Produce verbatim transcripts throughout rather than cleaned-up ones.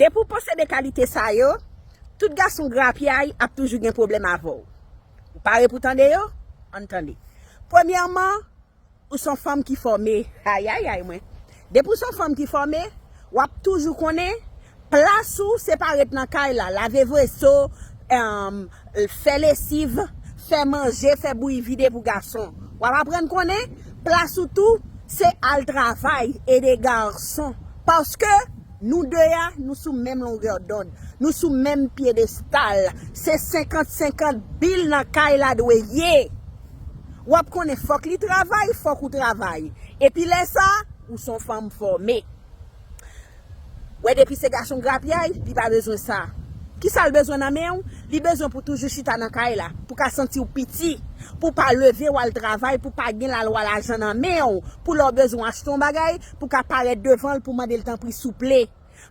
Depi w posede kalite sa yo, tout gason grapyay ap toujou gen pwoblèm avè w. Ou pare pou tande yo? Ann tande. Premyèman, ou se yon fanm ki fòme. Ayayay mwen. Depi w se yon fanm ki fòme, w ap toujou konnen plas ou se pa ret nan kay la, lave veso, em, fè lesiv, fè manje, fè bouyi vide pou gason. W ap aprann konnen plas ou tou se al travay, ede gason. Paske nou de a, nou sou menm longè dond. Nou sou menm pyedestal. Se senkant senkant bil nan kay la dwe ye. W ap konnen fòk li travay, fòk ou travay. Epi lè sa, ou se yon fanm fòme. Wè, depi se gason grapyay, li pa bezwen sa. Kisa l bezwen nan men w? Li bezwen pou toujou chita nan kay la, pou ka santi w piti, pou pa leve w al travay, pou pa gen lalwa lajan nan men w, pou lè w bezwen achte yon bagay, pou ka parèt devan l pou mande l tanpri souple.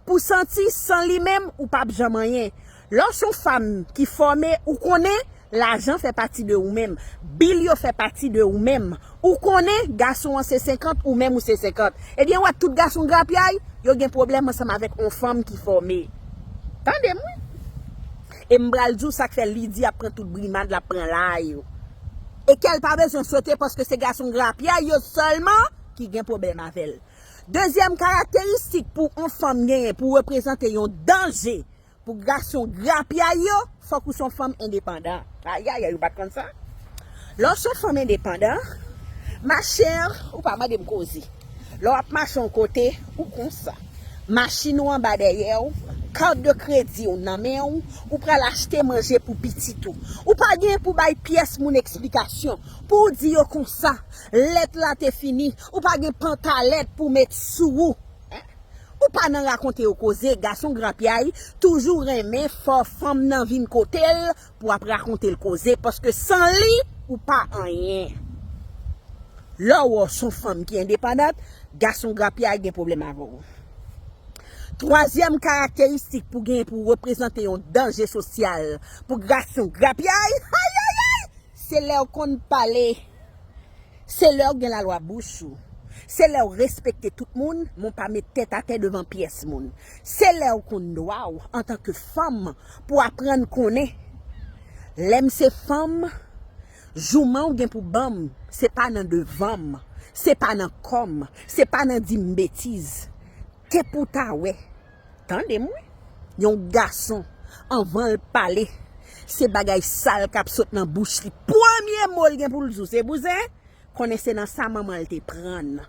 Pou santi san li menm, ou p ap janm anyen. Lè w se yon fanm ki fòme, ou konnen lajan fè pati de ou menm. Bil yo fè pati de ou menm. Ou konnen gason an se senkant, ou menm ou se senkant. Ebyen, w wè tout gason grapyay, yo gen pwoblèm ansanm avèk yon fanm ki fòme. Tande m wi. E m pral di w sa k fè Lidi ap pran tout brimad l ap pran la yo. E kè l pa bezwen sote paske se gason grapyay yo sèlman ki gen pwoblèm avè l. Dezyèm karakteristik pou yon fanm genyen pou reprezante yon danje pou gason grapyay yo, fòk ou se yon fanm endepandan. Ayayay, ou pa t konn sa? Lè w se yon fanm endepandan, machè, ou pa mande m koze. Lè w ap mache yon kote, ou konsa. Machin ou anba dèyè w, kat de kredi w nan men w, ou pral achte manje pou pitit ou. Ou pa gen pou bay pyès moun eksplikasyon, pou w di yo konsa, lèt la te fini, ou pa gen pantalèt pou w met sou ou. Ou pa nan rakonte yo koze, gason grapyay toujou renmen fè fanm nan vin kote l pou ap rakonte l koze, paske san li, ou pa anyen. Lè w wè w se yon fanm ki endepandan, gason grapyay gen pwoblèm avè w. Twazyèm karakteristik pou gen pou reprezante yon danje sosyal pou gason grapyay, ayayay, se lè w konn pale. Se lè w gen lalwa bouch ou. Se lè w respekte tout moun, men w pa met tèt atè devan pyès moun. Se lè w konn dwa w antanke fanm pou aprann konnen. Lè m se fanm, jouman w gen pou ban m, se pa nan devan m, se pa nan kò m, se pa nan di m betiz. Te pou ta wè. Tande m wi. Yon gason, anvan l pale, se bagay sal k ap sot nan bouch li. Premye mo l gen pou l di w, se bouzen, konnen se nan sa manman l te pran l.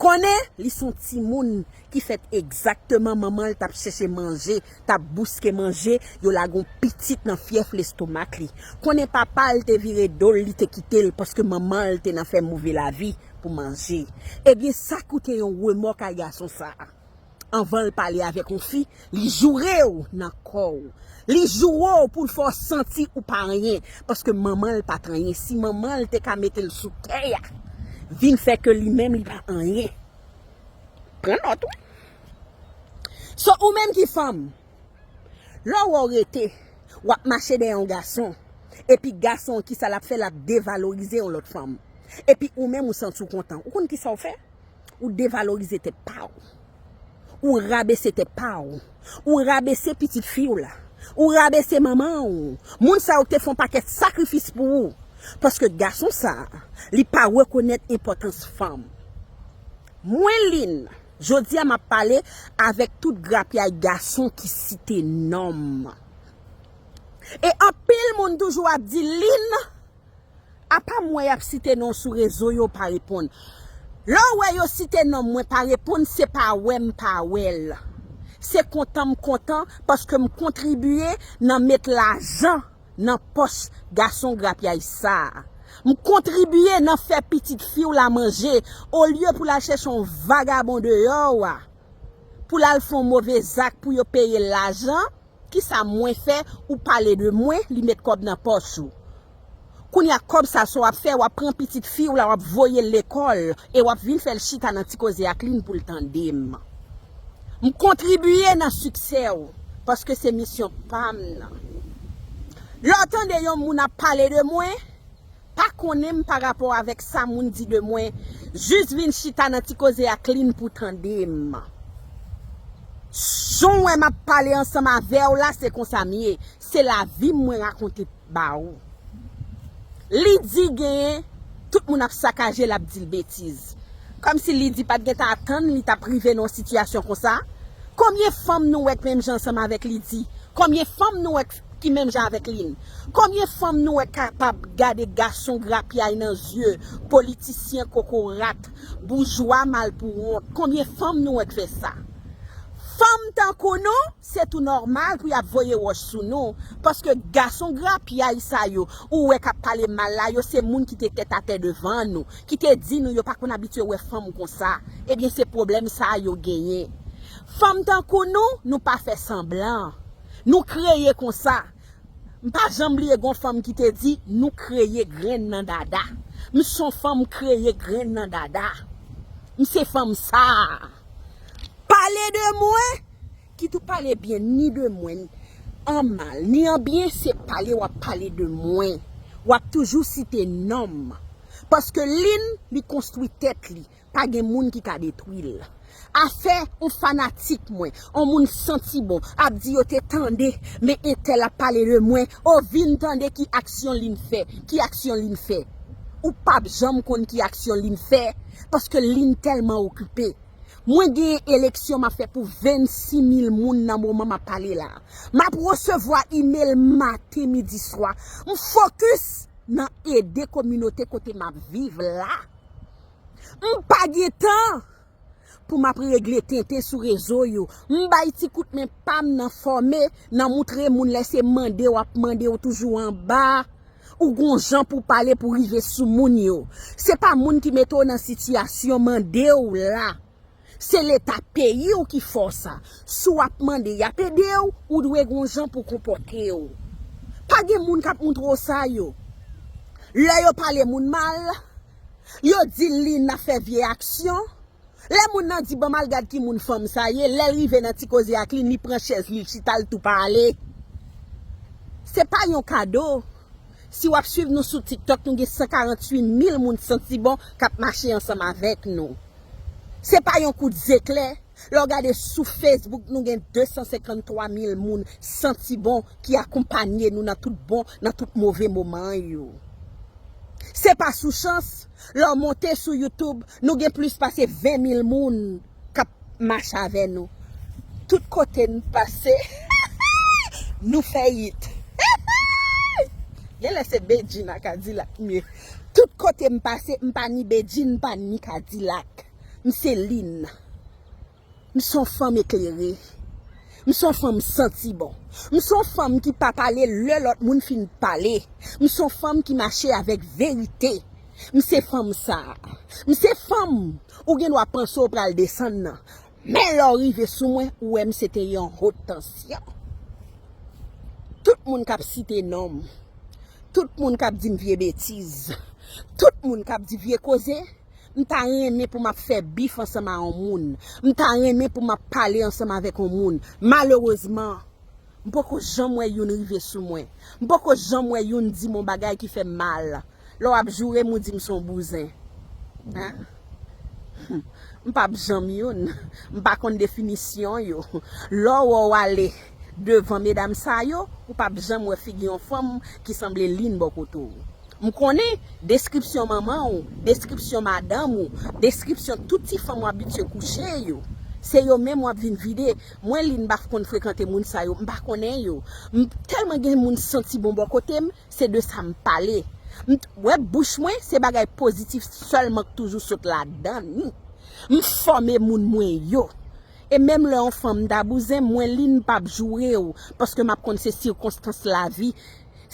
Konnen li se yon timoun ki fèt egzakteman manman l t ap chèche manje, t ap bouske manje, yo lage yon pitit nan fyèf lestomak li. Konnen papa l te vire do l, li te kite l paske manman l te nan fè move lavi pou manje. Ebyen, sa koute yon remò kay gason sa a. Anvan l pale avèk yon fi, li joure w nan kò w. Li joure w pou l fè w santi ou pa anyen. Paske manman l pa t anyen. Si manman l te ka mete l sou tè a, vin fè ke li menm li pa anyen. Pran nòt, wi. So, ou menm ki fanm, lè w wè w rete, w ap mache dèyè yon gason, epi gason an, kisa l ap fè? L ap devalorize yon lòt fanm. Epi ou menm, ou santi w kontan. Ou konn kisa w fè? Ou devalorize tèt pa w. Ou rabese tèt pa w. Ou rabese pitit fi w la. Ou rabese manman w. Moun sa yo te fè yon pakèt sakrifis pou ou. Paske gason sa a, li pa rekonèt enpòtans fanm. Mwen, Lynn, jodi a m ap pale avèk tout grapyay gason ki site non m. E anpil moun toujou ap di, Lynn, apa m wè y ap site non w sou rezo yo, w pa reponn. Lè w wè yo site non m, mwen pa reponn, se pa wè m pa wè l. Se kontan m kontan paske m kontribiye nan met lajan nan pòch gason grapyay sa a. M kontribiye nan fè pitit fi w la manje, olye pou l al chèche yon vagabon deyò a, pou l al fè yon move zak pou yo peye l lajan, kisa mwen fè? Ou pale de mwen, li met kòb nan pòch ou. Kounye a, kòb sa, sa w ap fè, w ap pran pitit fi w la, w ap voye l lekòl, e w ap vin fè l chita nan Ti Koze ak Lynn pou l tande m. M kontribiye nan siksè w, paske se misyon pa m nan. Lè w tande yon moun ap pale de mwen, pa konnen m pa rapò avèk sa moun di de mwen, jis vin chita nan Ti Koze ak Lynn pou tande m. Jan Mwen m ap pale ansanm avè w la, se konsa m ye. Se lavi m mwen rakonte ba ou. Li di genyen, tout moun ap sakaje l, ap di l betiz. Kòmsi Lidi pa t gentan atann li t ap rive nan yon sitiyasyon konsa. Konbyen fanm nou wè k menm jan ansanm avèk Lidi? Konbyen fanm nou wè k ki menm jan avèk Lin? Konbyen fanm nou wè k kapab gade gason grapyay nan zye, politisyen kokorat, boujwa malpouwont? Konbyen fanm nou wè k fè sa? Fanm tankou nou, se tou nòmal pou y ap voye wòch sou nou, paske gason grapyay sa yo, ou wè k ap pale mal la, yo se moun ki te tèt atè devan nou, ki te di nou yo pa konn abitye wè fanm konsa. Ebyen, se pwoblèm sa a yo genyen. Fanm tankou nou, nou pa fè sanblan. Nou kreye konsa. M pa janm bliye gon fanm ki te di, nou kreye grenn nan dada. M se yon fanm kreye grenn nan dada. M se fanm sa a. Pale de mwen, kit ou pale byen ni de mwen, an mal, ni an byen, se pale w ap pale de mwen. W ap toujou site non m. Paske Lin, li konstwi tèt li. Pa gen moun ki ka detwi l. Afè yon fanatik mwen, yon moun santi bon, ap di yo te tande, men entèl ap pale de mwen, o vin tande ki aksyon Lin fè, ki aksyon Lin fè. Ou p ap janm konn ki aksyon Lin fè, paske Lin tèlman okipe. Mwen gen eleksyon m ap fè pou vennsis mil moun nan moman m ap pale la. M ap resevwa imèl maten, midi, swa. M fokis nan ede kominote kote m ap viv la. M pa gen tan pou m ap regle tenten sou rezo yo. M bay ti kout men pa m nan fòme, nan moutre moun lè se mande w ap mande w toujou anba. Ou gon jan pou pale pou rive sou moun yo. Se pa moun ki mete w nan sitiyasyon mande w la. Se leta peyi w ki fè w sa. Si w ap mande y ap ede w, ou dwe gon jan pou konpòte w. Pa gen moun k ap moutre w sa yo. Lè yo pale moun mal, yo di Lin ap fè vye aksyon. Lè moun nan di ban m al gad ki moun fanm sa ye, lè l rive nan ti koze ak Lin, li pran chèz li, l chita, l tou pale. Se pa yon kado. Si w ap swiv nou sou TikTok, nou gen san karanntuit mil moun santi bon k ap mache ansanm avèk nou. Se pa yon kout zeklè. Lè w gade sou Facebook, nou gen de san senkanntwa mil moun santi bon ki akonpanye nou nan tout bon, nan tout move moman yo. Se pa sou chans, lè w monte sou YouTube, nou gen plis pase ven mil moun k ap mache avè nou. Tout kote n pase, nou fè it. Genlè se Bedjine ak Kadilak m ye. Tout kote m pase, m pa ni Bedjine, m pa ni Kadilak. M se Lin. M se yon fanm eklere. M se yon fanm santi bon. M se yon fanm ki pa pale lè lòt moun fin pale. M se yon fanm ki mache avèk verite. M se fanm sa a. M se fanm ou gen dwa panse w pral desann nan. Men lè w rive sou mwen, ou wè m se te yon wot tansyon. Tout moun k ap site non m, tout moun k ap di m vye betiz, tout moun k ap di vye koze, m ta renmen pou m ap fè bif ansanm a yon moun. M ta renmen pou m ap pale ansanm avèk yon moun. Malerezman, m poko janm wè youn rive sou mwen. M poko janm wè youn di m yon bagay ki fè m mal. Lè w ap joure m, ou di m se yon bouzen. Hein? M p ap janm youn. M pa konn definisyon yo. Lè w wè w ale devan medam sa yo, ou p ap janm wè figi yon fanm ki sanble Lin bò kote w. M konnen deskripsyon manman w, deskripsyon madanm ou, deskripsyon tout ti fanm w abitye kouche yo. Se yo menm w ap vin vide. Mwen, Lin, m pa konn frekante moun sa yo, m pa konnen yo. M tèlman gen moun santi bon bò kote m, se de sa m pale. M t-, wè bouch mwen, se bagay pozitif sèlman k toujou sot ladan li. M fòme moun mwen yo. E menm lè yon fanm ta bouzen, mwen, Lin, m p ap joure w, paske m ap konn se sikonstans lavi,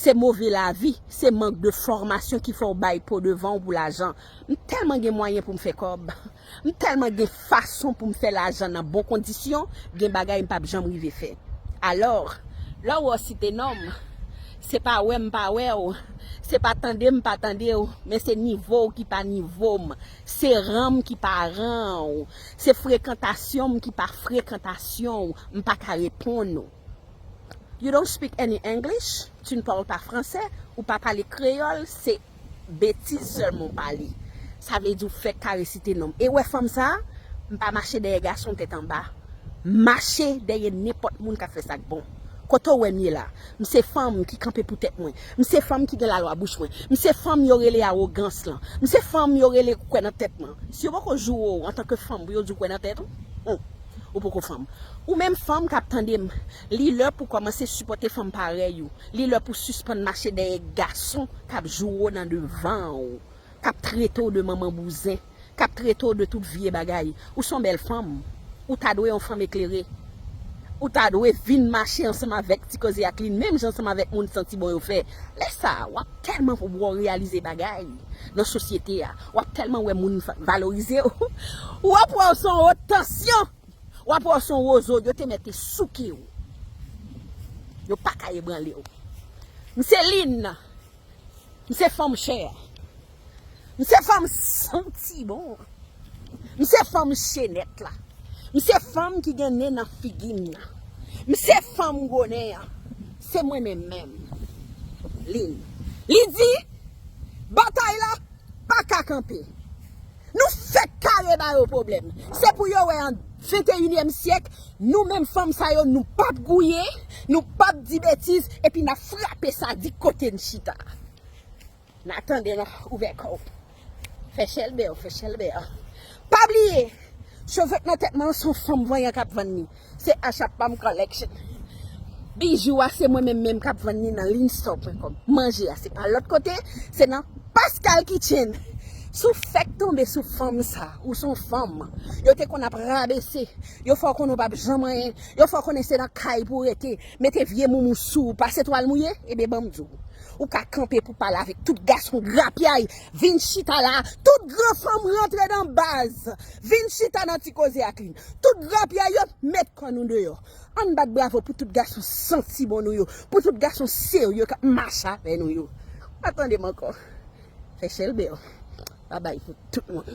se move lavi, se mank de fòmasyon ki fè w bay po devan w pou lajan. M tèlman gen mwayen pou m fè kòb. M tèlman gen fason pou m fè lajan nan bon kondisyon, gen bagay m p ap janm rive fè. Alò, lè w wè w site non m, se pa wè m pa wè w, se pa tande m pa tande w, men se nivo w ki pa nivo m, se ran m ki pa ran w, se frekantasyon m ki pa frekantasyon w, m pa ka reponn ou. You don't speak any English, tu ne parles pas français, ou pa pale kreyòl, se betiz sèlman w pale. Sa vle di w fèk ka resite non m. E wè fanm sa a, m pa mache dèyè gason tèt anba. Mache dèyè nenpòt moun k ap fè sa k bon. Kote w wè m ye la? M se fanm ki kanpe pou tèt mwen. M se fanm ki gen lalwa bouch mwen. M se fanm yo rele awogans lan. M se fanm yo rele kwè nan tèt mwen. Si yo poko joure w antanke fanm pou yo di w kwè nan tèt ou, hmm, ou poko fanm. Ou menm fanm k ap tande m, li lè pou kòmanse sipòte fanm parèy ou. Li lè pou sispann mache dèyè gason k ap joure w nan devan ou, k ap trete w de manman bouzen, k ap trete w de tout vye bagay. Ou se yon bèl fanm. Ou ta dwe yon fanm eklere. Ou ta dwe vin mache ansanm avèk Ti Koze ak Lin, menm jan ansanm avèk moun santi bon yo fè. Lè sa a, w ap tèlman wè w reyalize bagay nan sosyete a. W ap tèlman wè moun va- valorize w. W ap wè w se yon wot tansyon. W ap wè w se yon wozo, yo te mèt te souke w. Yo pa ka ebranle w. M se Lin. M se fanm chè. M se fanm santi bon. M se fanm chenèt la. M se fanm ki gen nen nan figi m nan. M se fanm gwo nen an. Se mwen menm menm. Lin. Li di, batay la pa ka kanpe. Nou fèk kare ba yo pwoblèm. Se pou yo wè an venteyinyèm syèk, nou menm fanm sa yo, nou p ap gouye, nou p ap di betiz, epi n ap frape sadik kote n chita. N a tande, n a ouvè kò w. Fè chèlbè w, fè chèlbè w. Pa bliye, cheve k nan tèt mwen an se yon fanm vanyan k ap vann li. Se Achat Pam Collection. Bijou a se mwen menm menm k ap vann li nan linstore pwen kòm. Manje a se pa lòt kote, se nan Pascal Kitchen. Si w fèk tonbe sou fanm sa, ou se yon fanm yo te konn ap rabese, yo fè w konnen w p ap janm anyen, yo fè w konnen se nan kay pou w rete, mete vye moumou sou ou, pase twal mouye, ebyen ban m di w. Ou ka kanpe pou pale avèk tout gason grapyay, vin chita la, tout gran fanm rantre nan baz, vin chita nan Ti Koze ak Lin. Tout grapyay yo, met kò nou deyò. Ann bat bravo pou tout gason santi bon nou yo, pou tout gason serye k ap mache avè nou yo. Pa tande m ankò. Fè chèlbè w. Babay pou tout moun.